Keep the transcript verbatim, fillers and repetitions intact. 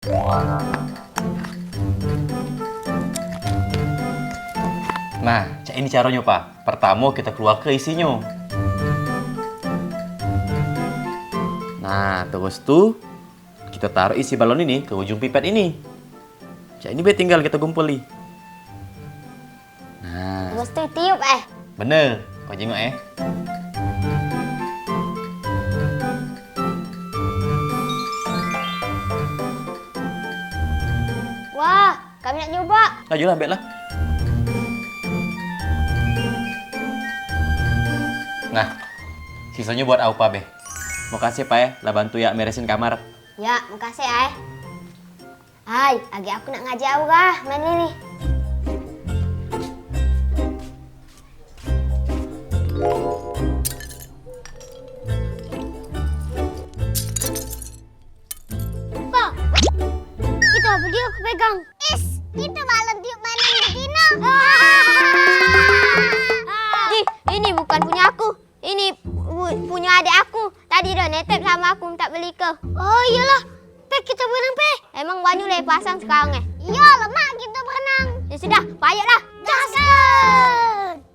Nah, cak ini caronyo, Pa. Pertamo, kito keluarke isinyo. Nah, terus tu, kito taruh isi balon ini ke ujung pipet ini. Cak ini be tinggal kito gumpuli. Nah. Terus tu tiup, eh. Bener. Kau jingok, eh. Wah, kami nak nyoba. Ayolah, ambek lah. Nah, sisonyo buat Aupa be. Makasih, Pa, eh, lah bantu ya meresin kamar. Ya, makasih, eh. Hai, agi aku nak ngajak Aura main ini. Pa, kita beli aku pegang. Is, kita balon tiup mainan betina. Di, ini bukan punya aku. Ini pu-, punyo adek aku. Tadi dah netek samo aku minta beli ke. Oh, iyalah. Pe, kita berenang, Pe. Emang banyu le pasang sekarang, eh? Iya, lemak kita berenang. Ya sudah, payoklah. Gaskes.